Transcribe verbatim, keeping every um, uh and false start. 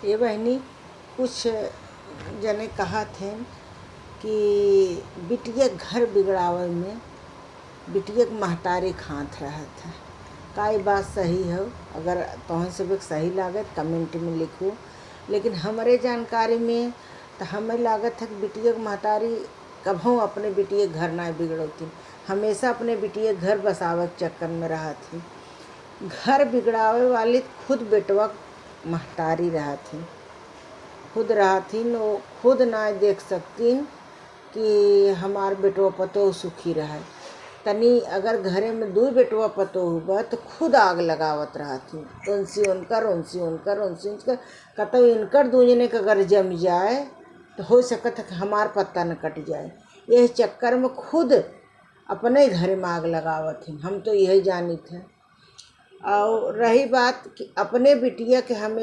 ए बहिनी, कुछ जने कहत हैं कि बिटिया के घर बिगड़ावे में बिटिया के महतारी के हाथ रहत है। का ई बात सही हो? अगर तोहन सब के सही लागे त comment में लिखू, लेकिन हमरे जानकारी में त हमें लागत है कि बिटिया के महतारी कभो अपने बिटिया के घर ना बिगड़ौतिन, हमेशा अपने बिटिया के घर बसावे के चक्कर में रहत ही। घर बिगड़ावे वाली खुद बेटवा के महतारी रहत ही, खुद रहत ही, वो खुद ना देख सकतीन कि हमार बेटवा पतोह सुखी रहे। तनी अगर घरे में दुइ बेटवा पतोह बा त खुद आग लगावत रहत ही, उनसी उनकर, उनसी उनकर, उनसी उनकर, कतौ इनकर दुइ जने के अगर जम जाए त हो सकत है कि हमार पत्ता न कट जाए। यह चक्कर में खुद अपने घरे में आग लगावत हैं, हम तो यही जानित हैं। और रही बात कि अपने बिटिया के हमें